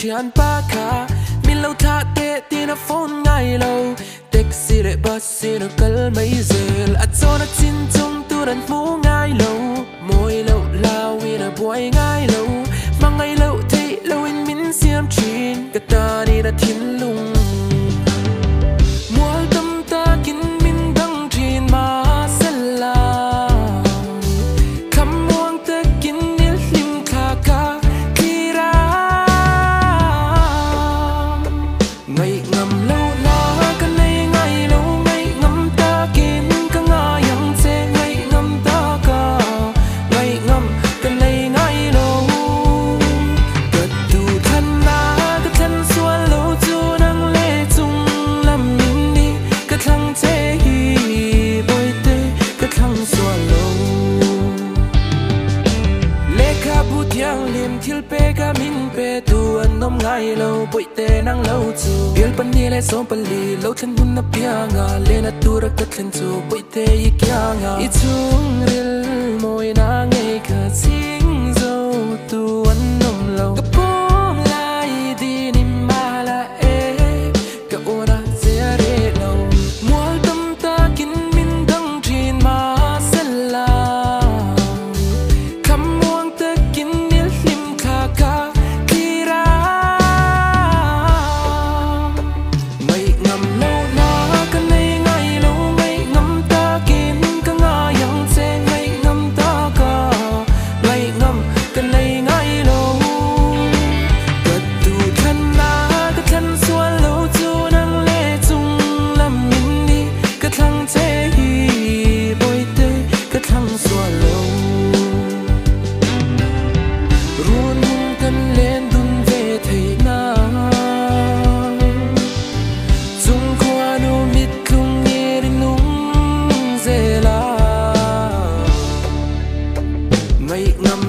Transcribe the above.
Thian pa kha min lo thlah teh tiin a phone ngai lo taxi leh bus in a kal mai zel a chawn a chin chung tur an hmu ngai lo mawi loh hlau in a buai ngai lo hmangaih loh theih lo in min siam thin ka tan in a thinlung mual tam takin min dang thin mahsela thlamuang takin nil hlim thla ka thlir a ngaih ngam lo na ka nei ngai lo ngaih ngam takin ka ngai ang che ngaih ngam taka ngaih ngam ka nei ngai lo ka duh thlan na ka thlan sual lo chu nang le chung lam min ni ka thlang che hi bawihte ka thlang sual lo. Lehkhabu thianghlim thil pek a min pe tu an awm ngai lo bawihte nang lo chu bial pahnih leh sawm pali lo thlen hun apiang a lena tura ka thlen chu bawihte i kiang a i chhungril mawina ngei kha ching zo tu an awm lo ka pum lai din i mala e ka ura che a reh lo mual tam takin min dang thin mahsela thlamuang takin nil hlim thla ka thlir a ngaih ngam lo na ka nei ngai lo ngaih ngam takin ka ngai ang che ngaih ngam taka ngaih ngam ka nei ngai lo ka duh thlan na ka thlan sual lo chu nang le chung lam min ni ka thlang che hi bawihte ka thlang sual lo run hun kan len dun ve thei na chung khuanu mit tlung nge ri nung zela ngaih ngam.